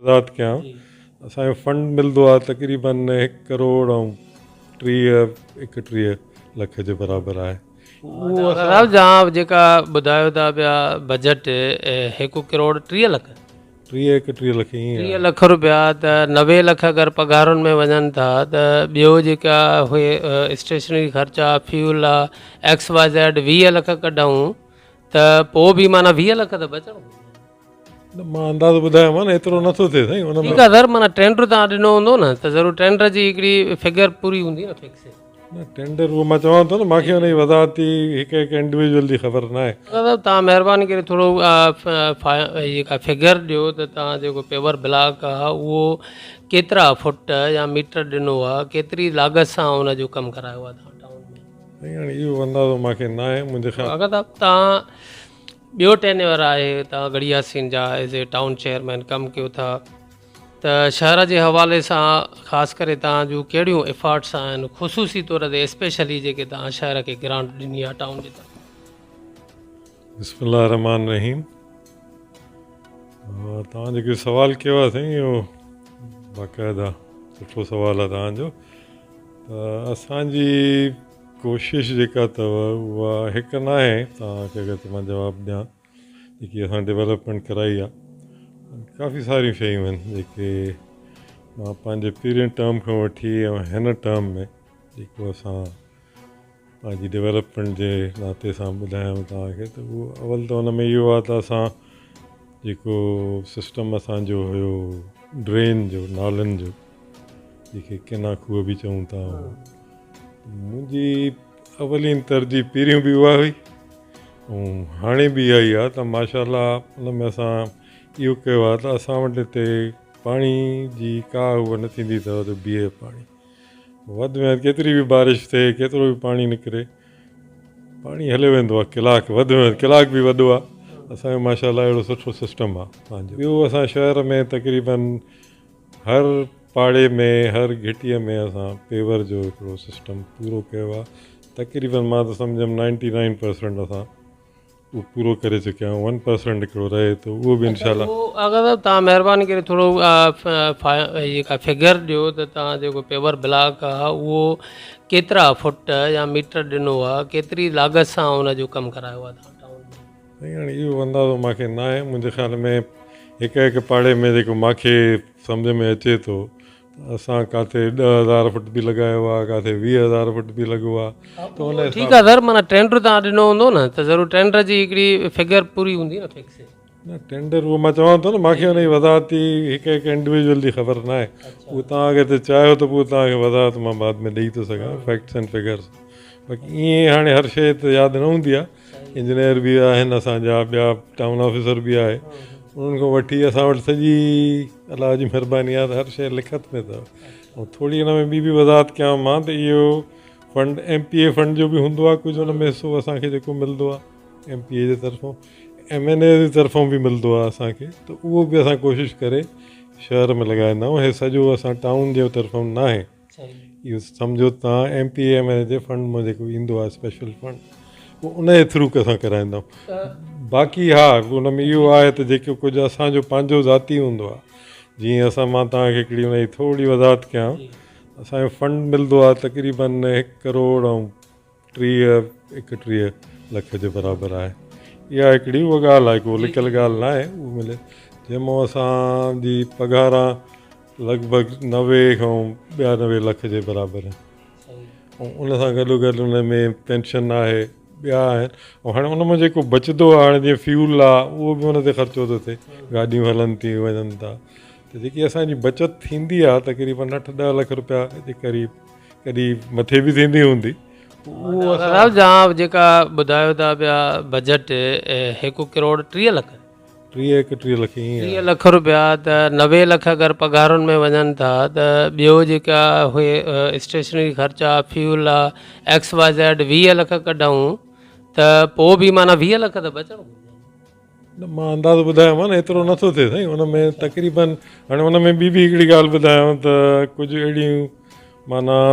وضاحت ڪيان اسان کي فنڊ ملندو آهي تقريبن هڪ ڪروڙ ۽ 30 31 لک جي برابر آهي. اهو صاحب جهان جيڪا ٻڌايو ٿا پيا بجيٽ هڪ ڪروڙ 30 لک. 30 31 لک ائين 30 لک روپيا ته 90 لک اگر پگهارن ۾ وڃن ٿا ته ٻيو جيڪا اهي اسٽيشنري خرچا فيول آ ايڪس واء زيڊ 20 لک ڪڍون ته پوء به معنيٰ 20 لک ته بچڻ گهرجن. نه مان اندازو ٻڌايو نه ايترو نٿو ٿئي سائين ان ۾. ٺيڪ آ سر معنيٰ ٽينڊر توهان ڏنو هوندو نه ته ضرور ٽينڊر جي هڪڙي فگر پوري هوندي نه فڪس. نه ٽينڊر اهو مان چوان ٿو نه مان کي ان جي وضاحت جي هڪ هڪ انڊيويجوئل جي خبر ناهي. صاحب توهان مهرباني ڪري ٿورو جيڪا فگر ڏيو ته توهان جيڪو پيور بلاڪ آ اهو ڪيترا فٽ يا ميٽر ڏنو آ ڪيتري لاڳت سان ان جو ڪم ڪرايو آ توهان ٽائون ۾. سائين هاڻي اهو اندازو مان کي ناهي منهنجي خيال. آغا صاحب توهان ٻيو ٽينيور آهي توهان ڳڙهي ياسين جا ايز اي ٽائون چيئرمين ڪم ڪيو ٿا ته شهر جي حوالي سان خاص ڪري توهان جون ڪهڙيون افارٽس آهن خصوصي طور تي اسپيشلي جيڪي توهان شهر کي گرانٽ ڏني آهي ٽائون جي طرفان. بسم الله الرحمٰن الرحيم توهان جيڪو سوال ڪيو آهي سائين اهو باقاعده سٺو سوال آهي توهان جو ته اسان جي ڪوشش جيڪا اٿو اها هڪ ناهي توهان کي اگر مان جواب ڏيان جيڪي اسان ڊولپمينٽ ڪرائي آهي ڪافي ساريون شيون آهن جيڪي مان پنهنجي پهرين ٽرم کان وٺي ۽ هن ٽرم ۾ جيڪو اسان پنهنجي ڊولپمينٽ جي ناتي سان ٻڌايان توهان کي ته اهو اول ته ان ۾ اهو آهي ته اسان جيڪو سسٽم اسانجو هيو ڊرين جو نالن جو جيڪي ڪنا کوهه به چئون ٿا منهنجي اولين ترجيح پهريون به اها هئي ۽ هاڻي به اها ئي آهي ته ماشاء الله ان ۾ اسان اهو ڪيو آهي ته اسان وٽ هتي پاڻي جي ڪا هوء نه ٿيندي اٿو ته بيهي پاڻي وڌ ۾ وڌ ڪيتري به بارش ٿئي ڪيترو به پاڻي نڪري پاڻي هليو ويندو آهي ڪلاڪ وڌ ۾ وڌ ڪلاڪ به وڏو آهي اسانجو ماشاء الله اهڙو سٺو سسٽم آهي پنهنجو ٻيو اسان شهر ۾ تقريبن هر پاڙي ۾ هر گهٽيء ۾ اسان پيور جو هڪڙو سسٽم پورو ڪيو آهي تقريبن مان ته سمجهيم نائنٽي نائن پرسنٽ اسان اهو پورو ڪري چڪيا آهيون ون پرسنٽ هڪڙو رهي ٿو اهو به انشاء الله. اهو آغا صاحب توهان مهرباني ڪري ٿورو جيڪا فگر ڏيو ته توهان جيڪو پيور بلاڪ آهي اهو ڪيترا فٽ يا ميٽر ڏنو آهي ڪيتري لاڳت سان ان جو ڪم ڪرايو آهي توهان ٽائون ۾. سائين هاڻي اهو اندازو مان کي ناهي منهنجي خيال ۾ هڪ هڪ پاڙي ۾ جيڪو مان کي سمجهه ۾ اچي ٿو ته اسان ڪاٿي 10,000 فٽ به لڳايو آهي ڪاٿي 20,000 فٽ به لڳو آهي ته ان ٺيڪ آهي سر معنيٰ ٽينڊر توهان ڏنو هوندو نه ته ضرور ٽينڊر جي هڪڙي فگر پوري هوندي نه فڪس. نه ٽينڊر اهو مان چوان ٿو نه مان کي ان جي وضاحت جي هڪ هڪ انڊيويجوئل جي خبر ناهي اهو توهان اگر چاهيو ته پوء توهان کي وضاحت مان بعد ۾ ڏئي ٿو سگهان فيڪٽس اينڊ فگرس باقي ائين هاڻي هر شيء ته ياد نه هوندي آهي انجنيئر به آهن اسان جا ٻيا ٽائون آفيسر به آهي انهن کان وٺي اسان وٽ سڄي الله جي مهرباني آهي ته هر شيء لکت ۾ اٿو ۽ ٿوري ان ۾ ٻي به وضاحت ڪيان مان ته اهو fund M P A fund جو به هوندو آهي ڪجهه ان ۾ حصو اسان کي جيڪو ملندو آهي ايم پي اي جي طرفون ايم اين اي جي طرفون به ملندو آهي اسان کي ته اهو به اسان ڪوشش ڪري شهر ۾ لڳائيندا آهيون هي سڄو اسان ٽائون جي طرفون ناهي اهو سمجهو ته توهان M P A M N A جي فنڊ مان جيڪو ايندو آهي اسپيشل فنڊ اهو ان جي ٿرو اسان ڪرائيندا آهيون باقي ها ان ۾ اهو آهي ته جيڪو ڪجهه اسان جو پنهنجو ذاتي هوندو آهي جيئن اسان مان توهان کي هڪڙي ان جي ٿوري وضاحت ڪيان اسان جو فنڊ ملندو آهي تقريبن هڪ ڪروڙ ۽ 30 31 لک جي برابر آهي. اها هڪڙي اها ڳالهه آهي ڪو لڪل ڳالهه نه آهي اهو ملي جنهن مان اسان جي پگهاران لڳ ڀڳ 90 کان 92 لک جي برابر آهن ۽ ان سان گڏو گڏ ان ۾ پينشن آهي ٻيا آهن ۽ هاڻي ان مان جيڪو بچندو آهي هاڻي جيئن فيول آهي اهو به ان تي خرچو ٿو ٿئي گاڏيون هلن ٿيون وڃن ٿا ته جيڪي اسان جي بچت ٿيندي آهي تقريبن 8 10 لک روپيا جي قريب ڪڏهن مٿي به ٿيندي هوندي. اهو صاحب جهان جيڪا ٻڌايو ٿا پيا بجيٽ هڪ ڪروڙ 30 لک. 30 31 لک ائين 30 لک روپيا ته 90 لک اگر پگهارن ۾ وڃن ٿا ته ٻيو جيڪا اهي اسٽيشنري خرچا فيول آ ايڪس واء زيڊ 20 لک ڪڍون ته پوء به معنيٰ 20 لک ته بچڻ گهرجن. نه مان اندازو ٻڌايو نه ايترو نٿو ٿئي سائين ان ۾ تقريبن هاڻي ان ۾ ٻي به هڪڙي ڳالهه ٻڌايانو ته ڪجهه اهڙيون معنيٰ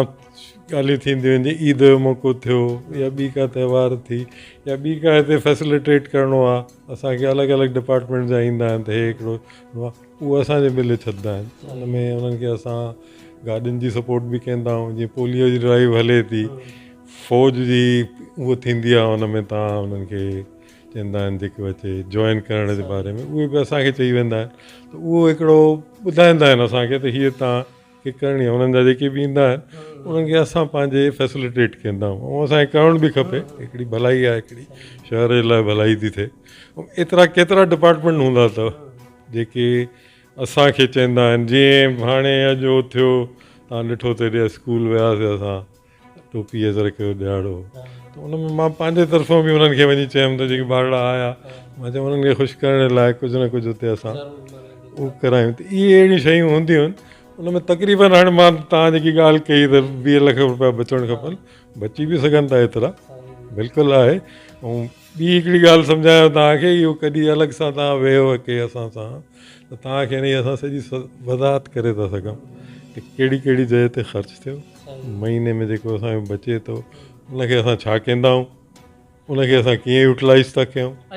ڳالهيون ٿينديون آهن جيئن عيد جو موقعو ٿيو يا ٻي ڪا تهوار ٿي يا ٻي ڪا هتي فيسليٽيٽ ڪرڻو آهي اسانکي الڳ الڳ ڊپارٽمينٽ جا ايندا آهن ته هي هڪڙو اهو اسان جي ملي ڇڏندا آهن. ان ۾ انهن کي اسان گاڏين جي سپورٽ به ڪندا آهيون جيئن پوليو جي ڊرائيو هلي ٿي فوج جي اهو ٿيندي آهي ان ۾ تان انهن کي چوندا آهن جيڪو اچي جوائن ڪرڻ جي باري ۾ اهي به اسان کي چئي ويندا آهن ته اهو هڪڙو ٻڌائيندا آهن اسان کي ته هيء تان کي ڪرڻي آهي انهن جا جيڪي به ايندا آهن انهن کي اسان پنهنجي فيسليٽيٽ ڪندا آهيون ۽ اسان کي ڪرڻ به کپي هڪڙي ڀلائي آهي هڪڙي شهر جي لاء ڀلائي ٿي ٿئي ايترا ڪيترا ڊپارٽمينٽ هوندا اٿو جيڪي اسان کي چوندا آهن جيئن هاڻي اڄ اهو ٿيو تان ڏٺو ته هيڏي اسڪول وياسي اسان ٽوپي اجرڪ جو ڏهاڙو ته ان ۾ مان پنهنجي طرفان به انهن کي وڃي چيم ته جيڪي ٻارڙا آيا مان چيم انهن کي خوش ڪرڻ لاء ڪجهه نه ڪجهه اتي اسان اهو ڪرايون ته اهي اهڙيون شيون هونديون آهن ان ۾ تقريبن هاڻي مان توهان جيڪي ڳالهه ڪئي ته 20 لک روپيا بچڻ کپن بچي به سگهن ٿا ايترا بلڪل آهي ۽ ٻي هڪڙي ڳالهه سمجهايان توهان کي اهو ڪڏهن الڳ سان توهان ويهو ڪي اسان سان ته توهان کي انهي اسان سڄي وضاحت ڪري ٿا سگهون ته ڪهڙي ڪهڙي جاء تي خرچ ٿيو مهيني ۾ جيڪو اسان جو بچي ٿو ان کي اسان ڇا ڪندا آهيون ان کي اسان ڪيئن يوٽيلائز ٿا ڪيون.